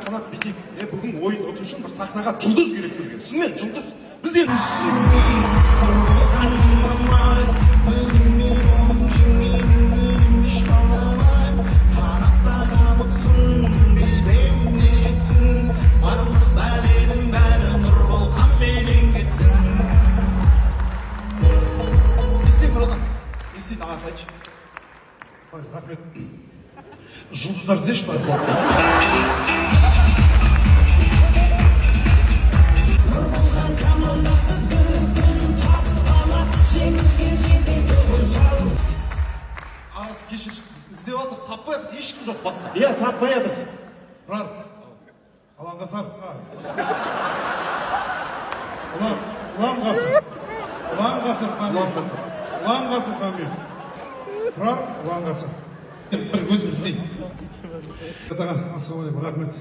Қанат, бүйтейік. Бүгін ойын ұту үшін бір сахнаға жұлдыз керек бізге. Шынымен жұлдыз. Біз енді Рахмет. Жұлдыздар іздеші бар. Арыс кеше іздеп жатыр, таппай жатыр, ешкім жоқ басқа. Иә, таппай жатыр. Тұрар, Алаңғасар. Ұлан ғасыр. Ұлан ғасыр Қамиев. Ұлан ғасыр Қамиев. Тұрар, Ұлан ғасыр. Бір өзім іздейін. Ассалаумағалейкум, рахмет.